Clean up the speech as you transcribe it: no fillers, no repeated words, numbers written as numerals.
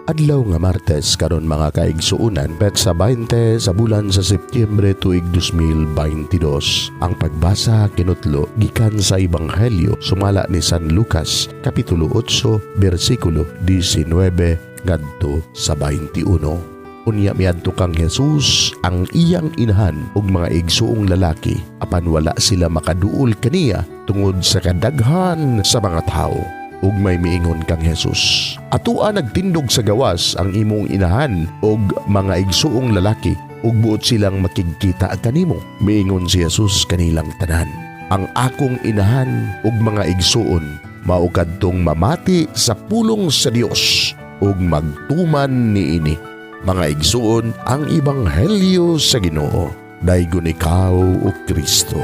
Adlaw nga Martes karon, mga kaigsuonan, petsa 20 sa bulan sa Setyembre, tuig 2022. Ang pagbasa kinutlo gikan sa Ebanghelyo sumala ni San Lucas, kapitulo 8, bersikulo 19 ngadto sa 21. Unya miadto kang Jesus, ang iyang inahan ug mga igsuong lalaki, apan wala sila makaduol kaniya tungod sa kadaghan sa mga tawo. Ug may miingon kang Jesus, "Atoa nagtindog sa gawas ang imong inahan ug mga igsuong lalaki ug buot silang makigkita kanimo." Miingon si Jesus kanilang tanan, "Ang akong inahan ug mga igsuon mao kadtong mamati sa pulong sa Dios ug magtuman niini." Mga igsuon, ang ebanghelyo sa Ginoo. Daygon ikaw, o Kristo.